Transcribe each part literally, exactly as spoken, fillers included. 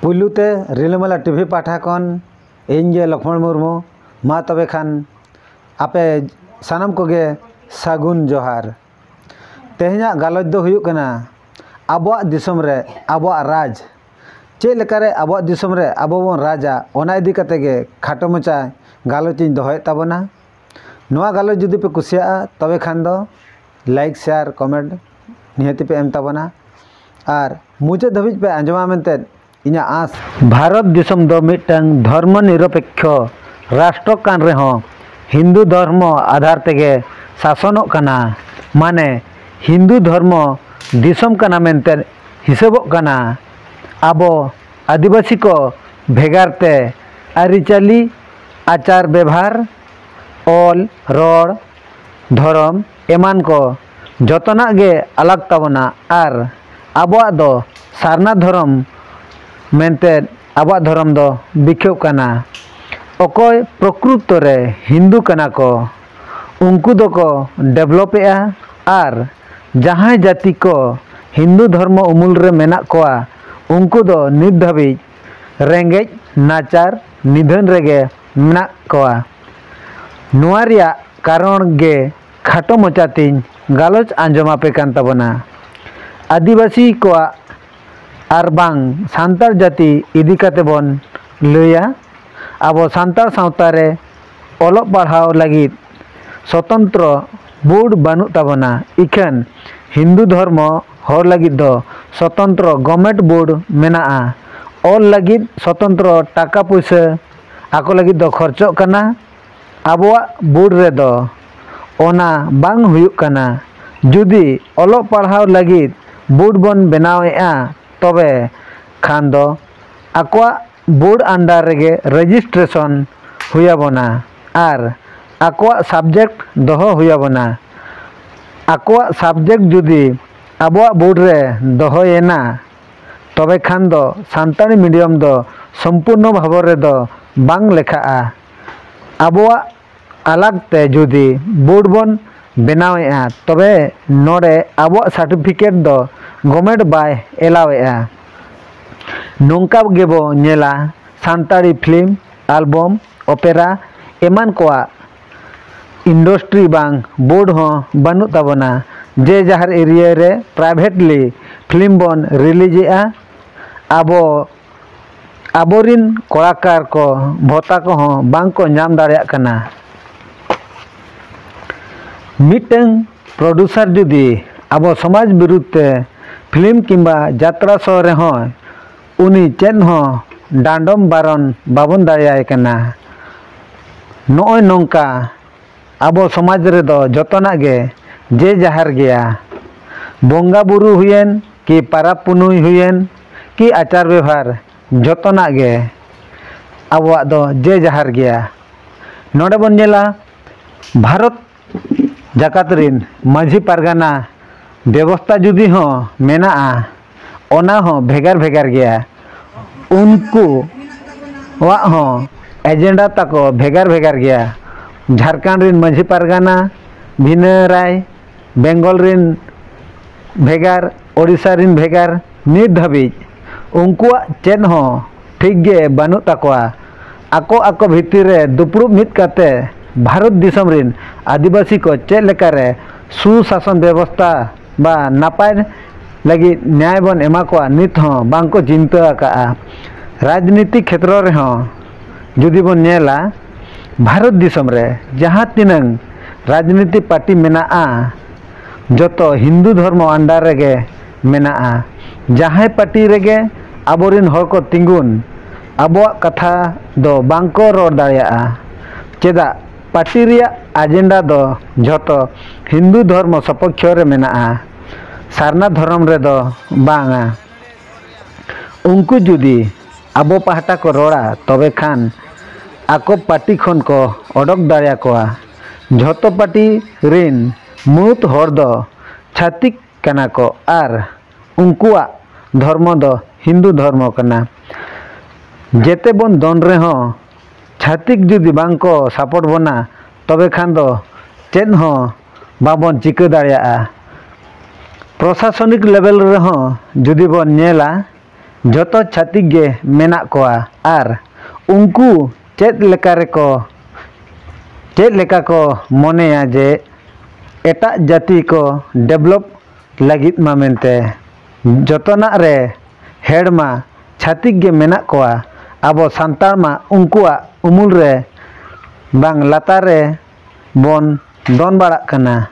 ᱯᱩᱭᱞᱩ ᱛᱮ ᱨᱤᱞᱟᱹᱢᱟᱞᱟ ᱴᱤᱵᱷᱤ ᱯᱟᱦᱴᱟ ᱠᱷᱚᱱ ᱤᱧ ᱜᱮ ᱞᱚᱠᱷᱢᱚᱬ ᱢᱩᱨᱢᱩ᱾ ᱢᱟ ᱛᱚᱵᱮ ᱠᱷᱟᱱ ᱟᱯᱮ ᱥᱟᱱᱟᱢ ᱠᱚᱜᱮ ᱥᱟᱹᱜᱩᱱ ᱡᱚᱦᱟᱨ᱾ ᱛᱮᱦᱮᱧᱟᱜ ᱜᱟᱞᱚᱪ ᱫᱚ ᱦᱩᱭᱩᱜ ᱠᱟᱱᱟ ᱟᱵᱚᱣᱟᱜ ᱫᱤᱥᱚᱢ ᱨᱮ ᱟᱵᱚᱣᱟᱜ ᱨᱟᱡᱽ᱾ ᱪᱮᱫ ᱞᱮᱠᱟᱨᱮ ᱟᱵᱚᱣᱟᱜ ᱫᱤᱥᱚᱢ ᱨᱮ ᱟᱵᱚ ᱵᱚᱱ ᱨᱟᱡᱟ, ᱚᱱᱟ ᱤᱫᱤ ᱠᱟᱛᱮ ᱜᱮ ᱠᱷᱟᱴᱚ ᱢᱟᱪᱷᱟ ᱜᱟᱞᱚᱪ ᱤᱧ ᱫᱚᱦᱚᱭᱮᱫ ᱛᱟᱵᱚᱱᱟ᱾ ᱱᱚᱣᱟ ᱜᱟᱞᱚᱪ ᱡᱩᱫᱤ ᱯᱮ ᱠᱩᱥᱤᱭᱟᱜᱼᱟ, ᱛᱚᱵᱮ ᱠᱷᱟᱱ ᱫᱚ like, share, comment ᱱᱤᱦᱟᱹᱛᱤ ᱯᱮ ᱮᱢ ᱛᱟᱵᱚᱱᱟ ᱟᱨ ᱢᱩᱪᱟᱹᱫ ᱫᱷᱟᱹᱵᱤᱡ ᱯᱮ ᱟᱸᱡᱚᱢᱟ ᱢᱮᱱᱛᱮ ᱤᱧᱟᱹᱜ ᱟᱸᱥ᱾ ᱵᱷᱟᱨᱚᱛ ᱫᱤᱥᱚᱢ ᱫᱚ ᱢᱤᱫᱴᱟᱝ ᱫᱷᱚᱨᱢᱚ ᱱᱤᱨᱚᱯᱮᱠᱠᱷᱚ ᱨᱟᱥᱴᱨᱚ ᱠᱟᱱ ᱨᱮᱦᱚᱸ ᱦᱤᱱᱫᱩ ᱫᱷᱚᱨᱢᱚ ᱟᱫᱷᱟᱨ ᱛᱮᱜᱮ ᱥᱟᱥᱚᱱᱚᱜ ᱠᱟᱱᱟ᱾ ᱢᱟᱱᱮ ᱦᱤᱱᱫᱩ ᱫᱷᱚᱨᱢᱚ ᱫᱤᱥᱚᱢ ᱠᱟᱱᱟ ᱢᱮᱱᱛᱮ ᱦᱤᱥᱟᱹᱵᱚᱜ ᱠᱟᱱᱟ᱾ ᱟᱵᱚ ᱟᱹᱫᱤᱵᱟᱹᱥᱤ ᱠᱚ ᱵᱷᱮᱜᱟᱨ ᱛᱮ ᱟᱹᱨᱤᱪᱟᱹᱞᱤ, ᱟᱪᱟᱨ ᱵᱮᱵᱷᱟᱨ, ᱚᱞ, ᱨᱚᱲ, ᱫᱷᱚᱨᱚᱢ ᱮᱢᱟᱱ ᱠᱚ ᱡᱚᱛᱚᱱᱟᱜ ᱜᱮ ᱟᱞᱟᱜᱽ ᱛᱟᱵᱚᱱᱟ᱾ ᱟᱨ ᱟᱵᱚᱣᱟᱜ ᱫᱚ ᱥᱟᱨᱱᱟ ᱫᱷᱚᱨᱚᱢ ᱢᱮᱱᱛᱮ ᱟᱵᱚᱣᱟᱜ ᱫᱷᱚᱨᱚᱢ ᱫᱚ ᱵᱤᱠᱷᱟᱹᱜ ᱠᱟᱱᱟ᱾ ᱚᱠᱚᱭ ᱯᱨᱚᱠᱨᱩᱛᱚ ᱨᱮ ᱦᱤᱱᱫᱩ ᱠᱟᱱᱟ ᱠᱚ, ᱩᱱᱠᱩ ᱫᱚᱠᱚ ᱰᱮᱵᱷᱞᱚᱯᱮᱜᱼᱟ, ᱟᱨ ᱡᱟᱦᱟᱸᱭ ᱡᱟᱹᱛᱤ ᱠᱚ ᱦᱤᱱᱫᱩ ᱫᱷᱚᱨᱢᱚ ᱩᱢᱩᱞ ᱨᱮ ᱢᱮᱱᱟᱜ ᱠᱚᱣᱟ, ᱩᱱᱠᱩ ᱫᱚ ᱱᱤᱛ ᱫᱷᱟᱹᱵᱤᱡ ᱨᱮᱸᱜᱮᱡ ᱱᱟᱪᱟᱨ ᱱᱤᱫᱷᱟᱹᱱ ᱨᱮᱜᱮ ᱢᱮᱱᱟᱜ ᱠᱚᱣᱟ᱾ ᱱᱚᱣᱟ ᱨᱮᱭᱟᱜ ᱠᱟᱨᱚᱱ ᱜᱮ ᱠᱷᱟᱴᱚ ᱢᱚᱪᱟᱛᱤᱧ ᱜᱟᱞᱚᱪ ᱟᱸᱡᱚᱢ ᱟᱯᱮ ᱠᱟᱱ ᱛᱟᱵᱚᱱᱟ᱾ ᱟᱹᱫᱤᱵᱟᱹᱥᱤ ᱠᱚᱣᱟᱜ ᱟᱨ ᱵᱟᱝ ᱥᱟᱱᱛᱟᱲ ᱡᱟᱹᱛᱤ ᱤᱫᱤ ᱠᱟᱛᱮ ᱵᱚᱱ ᱞᱟᱹᱭᱟ᱾ ᱟᱵᱚ ᱥᱟᱱᱛᱟᱲ ᱥᱟᱶᱛᱟ ᱨᱮ ᱚᱞᱚᱜ ᱯᱟᱲᱦᱟᱣ ᱞᱟᱹᱜᱤᱫ ᱥᱚᱛᱚᱱᱛᱨᱚ ᱵᱳᱨᱰ ᱵᱟᱹᱱᱩᱜ ᱛᱟᱵᱚᱱᱟ, ᱤᱠᱷᱟᱹᱱ ᱦᱤᱱᱫᱩ ᱫᱷᱚᱨᱢᱚ ᱦᱚᱲ ᱞᱟᱹᱜᱤᱫ ᱫᱚ ᱥᱚᱛᱚᱱᱛᱨᱚ ᱜᱚᱵᱷᱢᱮᱱᱴ ᱵᱳᱨᱰ ᱢᱮᱱᱟᱜᱼᱟ᱾ ᱚᱞ ᱞᱟᱹᱜᱤᱫ ᱥᱚᱛᱚᱱᱛᱨᱚ ᱴᱟᱠᱟ ᱯᱩᱭᱥᱟᱹ ᱟᱠᱚ ᱞᱟᱹᱜᱤᱫ ᱫᱚ ᱠᱷᱚᱨᱪᱚᱜ ᱠᱟᱱᱟ᱾ ᱟᱵᱚᱣᱟᱜ ᱵᱳᱨᱰ ᱨᱮᱫᱚ ᱚᱱᱟ ᱵᱟᱝ ᱦᱩᱭᱩᱜ ᱠᱟᱱᱟ᱾ ᱡᱩᱫᱤ ᱚᱞᱚᱜ ᱯᱟᱲᱦᱟᱣ ᱞᱟᱹᱜᱤᱫ ᱵᱳᱨᱰ ᱵᱚᱱ ᱵᱮᱱᱟᱣᱮᱫᱼᱟ, ᱛᱚᱵᱮ ᱠᱷᱟᱱ ᱫᱚ ᱟᱠᱚᱣᱟᱜ ᱵᱳᱨᱰ under ᱨᱮᱜᱮ ᱨᱮᱡᱤᱥᱴᱨᱮᱥᱚᱱ ᱦᱩᱭ ᱟᱵᱚᱱᱟ ᱟᱨ ᱟᱠᱚᱣᱟᱜ ᱥᱟᱵᱡᱮᱠᱴ ᱫᱚᱦᱚ ᱦᱩᱭ ᱟᱵᱚᱱᱟ᱾ ᱟᱠᱚᱣᱟᱜ ᱥᱟᱵᱡᱮᱠᱴ ᱡᱩᱫᱤ ᱟᱵᱚᱣᱟᱜ ᱵᱳᱨᱰ ᱨᱮ ᱫᱚᱦᱚᱭᱮᱱᱟ, ᱛᱚᱵᱮ ᱠᱷᱟᱱ ᱫᱚ ᱥᱟᱱᱛᱟᱲᱤ ᱢᱤᱰᱤᱭᱟᱢ ᱫᱚ ᱥᱚᱢᱯᱩᱨᱱᱚ ᱵᱷᱟᱵᱚ ᱨᱮᱫᱚ ᱵᱟᱝ ᱞᱮᱠᱷᱟᱜᱼᱟ᱾ ᱟᱵᱚᱣᱟᱜ ᱟᱞᱟᱜᱽ ᱛᱮ ᱡᱩᱫᱤ ᱵᱳᱨᱰ ᱵᱚᱱ ᱵᱮᱱᱟᱣᱮᱫᱼᱟ, ᱛᱚᱵᱮ ᱱᱚᱰᱮ ᱟᱵᱚᱣᱟᱜ ᱥᱟᱨᱴᱤᱯᱷᱤᱠᱮᱴ ᱫᱚ ᱜᱚᱵᱷᱢᱮᱱᱴ ᱵᱟᱭ ᱮᱞᱟᱣᱮᱫᱼᱟ᱾ ᱱᱚᱝᱠᱟ ᱜᱮᱵᱚ ᱧᱮᱞᱟ ᱥᱟᱱᱛᱟᱲᱤ ᱯᱷᱤᱞᱢ, ᱟᱞᱵᱚᱢ, ᱚᱯᱮᱨᱟ ᱮᱢᱟᱱ ᱠᱚᱣᱟᱜ ᱤᱱᱰᱟᱥᱴᱨᱤ ᱵᱟᱝ ᱵᱳᱨᱰ ᱦᱚᱸ ᱵᱟᱹᱱᱩᱜ ᱛᱟᱵᱚᱱᱟ᱾ ᱡᱮ ᱡᱟᱦᱟᱨ ᱮᱨᱤᱭᱟ ᱨᱮ ᱯᱨᱟᱭᱵᱷᱮᱴᱞᱤ ᱯᱷᱤᱞᱢ ᱵᱚᱱ ᱨᱤᱞᱤᱡᱽ ᱮᱫᱟ᱾ ᱟᱵᱚ ᱟᱵᱚᱨᱤᱱ ᱠᱚᱲᱟᱠᱟᱨ ᱠᱚ ᱵᱷᱚᱛᱟ ᱠᱚᱦᱚᱸ ᱵᱟᱝ ᱠᱚ ᱧᱟᱢ ᱫᱟᱲᱮᱭᱟᱜ ᱠᱟᱱᱟ᱾ ᱢᱤᱫᱴᱟᱝ ᱯᱨᱚᱰᱩᱥᱟᱨ ᱡᱩᱫᱤ ᱟᱵᱚ ᱥᱚᱢᱟᱡᱽ ᱵᱤᱨᱩᱫᱷ ᱛᱮ ᱯᱷᱤᱞᱢ ᱠᱤᱝᱵᱟ ᱡᱟᱛᱨᱟ ᱥᱳ ᱨᱮᱦᱚᱸ ᱩᱱᱤ ᱪᱮᱫ ᱦᱚᱸ ᱰᱟᱸᱰᱚᱢ ᱵᱟᱨᱚᱱ ᱵᱟᱵᱚᱱ ᱫᱟᱲᱮᱭᱟᱭ ᱠᱟᱱᱟ᱾ ᱱᱚᱜᱼᱚᱭ ᱱᱚᱝᱠᱟ ᱟᱵᱚ ᱥᱚᱢᱟᱡᱽ ᱨᱮᱫᱚ ᱡᱚᱛᱚᱱᱟᱜ ᱜᱮ ᱡᱮ ᱡᱟᱦᱟᱨ ᱜᱮᱭᱟ᱾ ᱵᱚᱸᱜᱟ ᱵᱩᱨᱩ ᱦᱩᱭᱮᱱ ᱠᱤ ᱯᱟᱨᱟᱵᱽ ᱯᱩᱱᱟᱹᱭ ᱦᱩᱭᱮᱱ ᱠᱤ ᱟᱪᱟᱨ ᱵᱮᱵᱷᱟᱨ, ᱡᱚᱛᱚᱱᱟᱜ ᱜᱮ ᱟᱵᱚᱣᱟᱜ ᱫᱚ ᱡᱮ ᱡᱟᱦᱟᱨ ᱜᱮᱭᱟ᱾ ᱱᱚᱰᱮ ᱵᱚᱱ ᱧᱮᱞᱟ ᱵᱷᱟᱨᱚᱛ ᱡᱟᱠᱟᱛ ᱨᱤᱱ ᱢᱟᱹᱡᱷᱤ ᱯᱟᱨᱜᱟᱱᱟ ᱵᱮᱵᱚᱥᱛᱟ ᱡᱩᱫᱤ ᱦᱚᱸ ᱢᱮᱱᱟᱜᱼᱟ, ᱚᱱᱟ ᱦᱚᱸ ᱵᱷᱮᱜᱟᱨ ᱵᱷᱮᱜᱟᱨ ᱜᱮᱭᱟ᱾ ᱩᱱᱠᱩᱣᱟᱜ ᱦᱚᱸ ᱮᱡᱮᱱᱰᱟ ᱛᱟᱠᱚ ᱵᱷᱮᱜᱟᱨ ᱵᱷᱮᱜᱟᱨ ᱜᱮᱭᱟ᱾ ᱡᱷᱟᱲᱠᱷᱚᱸᱰ ᱨᱤᱱ ᱢᱟᱹᱡᱷᱤ ᱯᱟᱨᱜᱟᱱᱟ ᱵᱷᱤᱱᱟᱹ ᱨᱟᱭ, ᱵᱮᱝᱜᱚᱞ ᱨᱤᱱ ᱵᱷᱮᱜᱟᱨ, ᱳᱰᱤᱥᱟ ᱨᱤᱱ ᱵᱷᱮᱜᱟᱨ, ᱱᱤᱛ ᱫᱷᱟᱹᱵᱤᱡ ᱩᱱᱠᱩᱣᱟᱜ ᱪᱮᱫ ᱦᱚᱸ ᱴᱷᱤᱠ ᱜᱮ ᱵᱟᱹᱱᱩᱜ ᱛᱟᱠᱚᱣᱟ᱾ ᱟᱠᱚ ᱟᱠᱚ ᱵᱷᱤᱛᱤᱨ ᱨᱮ ᱫᱩᱯᱲᱩᱵ ᱢᱤᱫ ᱠᱟᱛᱮ ᱵᱷᱟᱨᱚᱛ ᱫᱤᱥᱚᱢ ᱨᱤᱱ ᱟᱹᱫᱤᱵᱟᱹᱥᱤ ᱠᱚ ᱪᱮᱫ ᱞᱮᱠᱟᱨᱮ ᱥᱩᱥᱟᱥᱚᱱ ᱵᱮᱵᱚᱥᱛᱷᱟ ᱵᱟ ᱱᱟᱯᱟᱭ ᱞᱟᱹᱜᱤᱫ ᱧᱟᱭ ᱵᱚᱱ ᱮᱢᱟ ᱠᱚᱣᱟ, ᱱᱤᱛ ᱦᱚᱸ ᱵᱟᱝ ᱠᱚ ᱪᱤᱱᱛᱟᱹ ᱟᱠᱟᱫᱼᱟ᱾ ᱨᱟᱡᱽᱱᱤᱛᱤ ᱠᱷᱮᱛᱨᱚ ᱨᱮᱦᱚᱸ ᱡᱩᱫᱤ ᱵᱚᱱ ᱧᱮᱞᱟ, ᱵᱷᱟᱨᱚᱛ ᱫᱤᱥᱚᱢ ᱨᱮ ᱡᱟᱦᱟᱸ ᱛᱤᱱᱟᱹᱝ ᱨᱟᱡᱽᱱᱤᱛᱤ ᱯᱟᱨᱴᱤ ᱢᱮᱱᱟᱜᱼᱟ, ᱡᱚᱛᱚ ᱦᱤᱱᱫᱩ ᱫᱷᱚᱨᱢᱚ under ᱨᱮᱜᱮ ᱢᱮᱱᱟᱜᱼᱟ᱾ ᱡᱟᱦᱟᱸᱭ ᱯᱟᱨᱴᱤ ᱨᱮᱜᱮ ᱟᱵᱚᱨᱤᱱ ᱦᱚᱲ ᱠᱚ ᱛᱤᱸᱜᱩᱱ, ᱟᱵᱚᱣᱟᱜ ᱠᱟᱛᱷᱟ ᱫᱚ ᱵᱟᱝ ᱠᱚ ᱨᱚᱲ ᱫᱟᱲᱮᱭᱟᱜᱼᱟ᱾ ᱪᱮᱫᱟᱜ? ᱯᱟᱨᱴᱤ ᱨᱮᱭᱟᱜ ᱮᱡᱮᱱᱰᱟ ᱫᱚ ᱡᱚᱛᱚ ᱦᱤᱱᱫᱩ ᱫᱷᱚᱨᱢᱚ ᱥᱚᱯᱚᱠᱠᱷᱚ ᱨᱮ ᱢᱮᱱᱟᱜᱼᱟ, ᱥᱟᱨᱱᱟ ᱫᱷᱚᱨᱚᱢ ᱨᱮᱫᱚ ᱵᱟᱝᱟ᱾ ᱩᱱᱠᱩ ᱡᱩᱫᱤ ᱟᱵᱚ ᱯᱟᱦᱴᱟ ᱠᱚ ᱨᱚᱲᱟ, ᱛᱚᱵᱮ ᱠᱷᱟᱱ ᱟᱠᱚ ᱯᱟᱨᱴᱤ ᱠᱷᱚᱱ ᱠᱚ ᱚᱰᱚᱠ ᱫᱟᱲᱮᱭᱟᱠᱚᱣᱟ᱾ ᱡᱷᱚᱛᱚ ᱯᱟᱨᱴᱤ ᱨᱤᱱ ᱢᱩᱬᱩᱛ ᱦᱚᱲ ᱫᱚ ᱪᱷᱟᱹᱛᱤᱠ ᱠᱟᱱᱟ ᱠᱚ ᱟᱨ ᱩᱱᱠᱩᱣᱟᱜ ᱫᱷᱚᱨᱢᱚ ᱫᱚ ᱦᱤᱱᱫᱩ ᱫᱷᱚᱨᱢᱚ ᱠᱟᱱᱟ᱾ ᱡᱮᱛᱮ ᱵᱚᱱ ᱫᱚᱱ ᱨᱮᱦᱚᱸ ᱪᱷᱟᱹᱛᱤᱠ ᱡᱩᱫᱤ ᱵᱟᱝ ᱠᱚ ᱥᱟᱯᱳᱨᱴ ᱵᱚᱱᱟ, ᱛᱚᱵᱮ ᱠᱷᱟᱱ ᱫᱚ ᱪᱮᱫ ᱦᱚᱸ ᱵᱟᱵᱚᱱ ᱪᱤᱠᱟᱹ ᱫᱟᱲᱮᱭᱟᱜᱼᱟ᱾ ᱯᱨᱚᱥᱟᱥᱚᱱᱤᱠ ᱞᱮᱵᱮᱞ ᱨᱮᱦᱚᱸ ᱡᱩᱫᱤ ᱵᱚᱱ ᱧᱮᱞᱟ, ᱡᱷᱚᱛᱚ ᱪᱷᱟᱹᱛᱤᱠ ᱜᱮ ᱢᱮᱱᱟᱜ ᱠᱚᱣᱟ᱾ ᱟᱨ ᱩᱱᱠᱩ ᱪᱮᱫ ᱞᱮᱠᱟ ᱨᱮᱠᱚ ᱪᱮᱫ ᱞᱮᱠᱟ ᱠᱚ ᱢᱚᱱᱮᱭᱟ ᱡᱮ ᱮᱴᱟᱜ ᱡᱟᱹᱛᱤ ᱠᱚ ᱰᱮᱵᱷᱞᱚᱯ ᱞᱟᱹᱜᱤᱫ ᱢᱟ ᱢᱮᱱᱛᱮ ᱡᱚᱛᱚᱱᱟᱜ ᱨᱮ ᱦᱮᱲ ᱢᱟ ᱪᱷᱟᱹᱛᱤᱠ ᱜᱮ ᱢᱮᱱᱟᱜ ᱠᱚᱣᱟ᱾ ᱟᱵᱚ ᱥᱟᱱᱛᱟᱲ ᱢᱟ ᱩᱱᱠᱩᱣᱟᱜ ᱩᱢᱩᱞ ᱨᱮ ᱵᱟᱝ ᱞᱟᱛᱟᱨ ᱨᱮ ᱵᱚᱱ ᱫᱚᱱ ᱵᱟᱲᱟᱜ ᱠᱟᱱᱟ᱾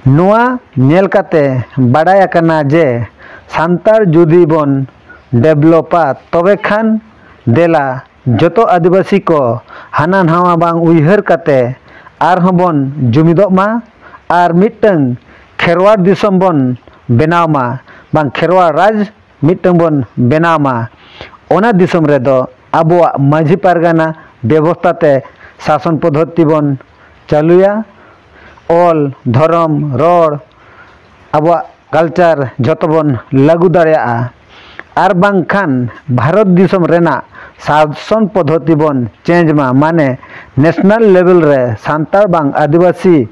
ᱱᱚᱣᱟ ᱧᱮᱞ ᱠᱟᱛᱮ ᱵᱟᱰᱟᱭ ᱟᱠᱟᱱᱟ ᱡᱮ ᱥᱟᱱᱛᱟᱲ ᱡᱩᱫᱤ ᱵᱚᱱ ᱰᱮᱵᱷᱞᱚᱯᱟ, ᱛᱚᱵᱮ ᱠᱷᱟᱱ ᱫᱮᱞᱟ ᱡᱚᱛᱚ ᱟᱹᱫᱤᱵᱟᱹᱥᱤ ᱠᱚ ᱦᱟᱱᱟ ᱱᱟᱣᱟ ᱵᱟᱝ ᱩᱭᱦᱟᱹᱨ ᱠᱟᱛᱮ ᱟᱨᱦᱚᱸ ᱵᱚᱱ ᱡᱩᱢᱤᱫᱚᱜ ᱢᱟ ᱟᱨ ᱢᱤᱫᱴᱟᱝ ᱠᱷᱮᱨᱣᱟᱲ ᱫᱤᱥᱚᱢ ᱵᱚᱱ ᱵᱮᱱᱟᱣ ᱢᱟ, ᱵᱟᱝ ᱠᱷᱮᱨᱣᱟᱲ ᱨᱟᱡᱽ ᱢᱤᱫᱴᱟᱝ ᱵᱚᱱ ᱵᱮᱱᱟᱣ ᱢᱟ᱾ ᱚᱱᱟ ᱫᱤᱥᱚᱢ ᱨᱮᱫᱚ ᱟᱵᱚᱣᱟᱜ ᱢᱟᱹᱡᱷᱤ ᱯᱟᱨᱜᱟᱱᱟ ᱵᱮᱵᱚᱥᱛᱷᱟ ᱛᱮ ᱥᱟᱥᱚᱱ ᱯᱚᱫᱽᱫᱷᱚᱛᱤ ᱵᱚᱱ ᱪᱟᱹᱞᱩᱭᱟ᱾ ᱚᱞ, ᱫᱷᱚᱨᱚᱢ, ᱨᱚᱲ, ᱟᱵᱚᱣᱟᱜ ᱠᱟᱞᱪᱟᱨ ᱡᱷᱚᱛᱚ ᱵᱚᱱ ᱞᱟᱹᱜᱩ ᱫᱟᱲᱮᱭᱟᱜᱼᱟ᱾ ᱟᱨ ᱵᱟᱝᱠᱷᱟᱱ ᱵᱷᱟᱨᱚᱛ ᱫᱤᱥᱚᱢ ᱨᱮᱱᱟᱜ ᱥᱟᱥᱚᱱ ᱯᱚᱫᱽᱫᱷᱚᱛᱤ ᱵᱚᱱ ᱪᱮᱧᱡᱽ ᱢᱟ, ᱢᱟᱱᱮ ᱱᱮᱥᱱᱟᱞ ᱞᱮᱵᱮᱞ ᱨᱮ ᱥᱟᱱᱛᱟᱲ ᱵᱟᱝ ᱟᱹᱫᱤᱵᱟᱹᱥᱤ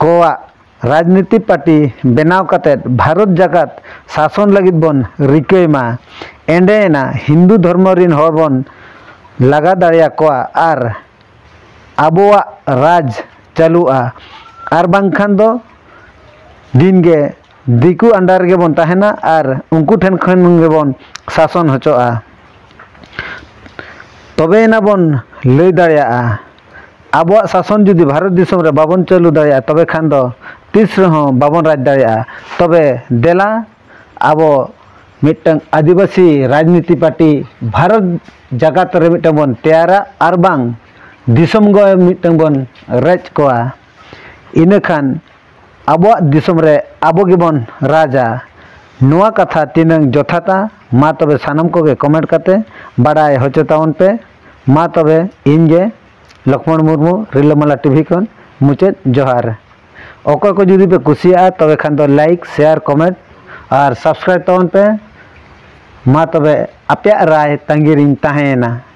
ᱠᱚᱣᱟᱜ ᱨᱟᱡᱽᱱᱤᱛᱤ ᱯᱟᱨᱴᱤ ᱵᱮᱱᱟᱣ ᱠᱟᱛᱮᱫ ᱵᱷᱟᱨᱚᱛ ᱡᱟᱠᱟᱛ ᱥᱟᱥᱚᱱ ᱞᱟᱹᱜᱤᱫ ᱵᱚᱱ ᱨᱤᱠᱟᱹᱭ ᱢᱟ᱾ ᱮᱸᱰᱮᱭᱮᱱᱟ ᱦᱤᱱᱫᱩ ᱫᱷᱚᱨᱢᱚ ᱨᱤᱱ ᱦᱚᱲ ᱵᱚᱱ ᱞᱟᱜᱟ ᱫᱟᱲᱮᱭᱟᱠᱚᱣᱟ ᱟᱨ ᱟᱵᱚᱣᱟᱜ ᱨᱟᱡᱽ ᱪᱟᱹᱞᱩᱜᱼᱟ᱾ ᱟᱨ ᱵᱟᱝᱠᱷᱟᱱ ᱫᱚ ᱫᱤᱱ ᱜᱮ ᱫᱤᱠᱩ under ᱨᱮᱜᱮ ᱵᱚᱱ ᱛᱟᱦᱮᱱᱟ ᱟᱨ ᱩᱱᱠᱩ ᱴᱷᱮᱱ ᱠᱷᱚᱱ ᱜᱮᱵᱚᱱ ᱥᱟᱥᱚᱱ ᱦᱚᱪᱚᱜᱼᱟ᱾ ᱛᱚᱵᱮᱭᱮᱱᱟ ᱵᱚᱱ ᱞᱟᱹᱭ ᱫᱟᱲᱮᱭᱟᱜᱼᱟ᱾ ᱟᱵᱚᱣᱟᱜ ᱥᱟᱥᱚᱱ ᱡᱩᱫᱤ ᱵᱷᱟᱨᱚᱛ ᱫᱤᱥᱚᱢ ᱨᱮ ᱵᱟᱵᱚᱱ ᱪᱟᱹᱞᱩ ᱫᱟᱲᱮᱭᱟᱜᱼᱟ, ᱛᱚᱵᱮ ᱠᱷᱟᱱ ᱫᱚ ᱛᱤᱥ ᱨᱮᱦᱚᱸ ᱵᱟᱵᱚᱱ ᱨᱟᱡᱽ ᱫᱟᱲᱮᱭᱟᱜᱼᱟ᱾ ᱛᱚᱵᱮ ᱫᱮᱞᱟ ᱟᱵᱚ ᱢᱤᱫᱴᱟᱝ ᱟᱹᱫᱤᱵᱟᱹᱥᱤ ᱨᱟᱡᱽᱱᱤᱛᱤ ᱯᱟᱨᱴᱤ ᱵᱷᱟᱨᱚᱛ ᱡᱟᱠᱟᱛ ᱨᱮ ᱢᱤᱫᱴᱟᱝ ᱵᱚᱱ ᱛᱮᱭᱟᱨᱟ ᱟᱨ ᱵᱟᱝ ᱫᱤᱥᱚᱢ ᱜᱚ ᱢᱤᱫᱴᱟᱝ ᱵᱚᱱ ᱨᱮᱡ ᱠᱚᱣᱟ᱾ ᱤᱱᱟᱹᱠᱷᱟᱱ ᱟᱵᱚᱣᱟᱜ ᱫᱤᱥᱚᱢ ᱨᱮ ᱟᱵᱚ ᱜᱮᱵᱚᱱ ᱨᱟᱡᱟ᱾ ᱱᱚᱣᱟ ᱠᱟᱛᱷᱟ ᱛᱤᱱᱟᱹᱝ ᱡᱚᱛᱷᱟᱛᱟ? ᱢᱟ ᱛᱚᱵᱮ ᱥᱟᱱᱟᱢ ᱠᱚᱜᱮ comment ᱠᱟᱛᱮ ᱵᱟᱰᱟᱭ ᱦᱚᱪᱚ ᱛᱟᱵᱚᱱ ᱯᱮ᱾ ᱢᱟ ᱛᱚᱵᱮ ᱤᱧ ᱜᱮ ᱞᱚᱠᱷᱢᱚᱬ ᱢᱩᱨᱢᱩ, ᱨᱤᱞᱟᱹᱢᱟᱞᱟ TV ᱠᱷᱚᱱ ᱢᱩᱪᱟᱹᱫ ᱡᱚᱦᱟᱨ᱾ ᱚᱠᱚᱭ ᱠᱚ ᱡᱩᱫᱤ ᱯᱮ ᱠᱩᱥᱤᱭᱟᱜᱼᱟ, ᱛᱚᱵᱮ ᱠᱷᱟᱱ ᱫᱚ like, share, comment ᱟᱨ subscribe ᱛᱟᱵᱚᱱ ᱯᱮ᱾ ᱢᱟ ᱛᱚᱵᱮ ᱟᱯᱮᱭᱟᱜ ᱨᱟᱭ ᱛᱟᱺᱜᱤ ᱨᱤᱧ ᱛᱟᱦᱮᱸᱭᱮᱱᱟ᱾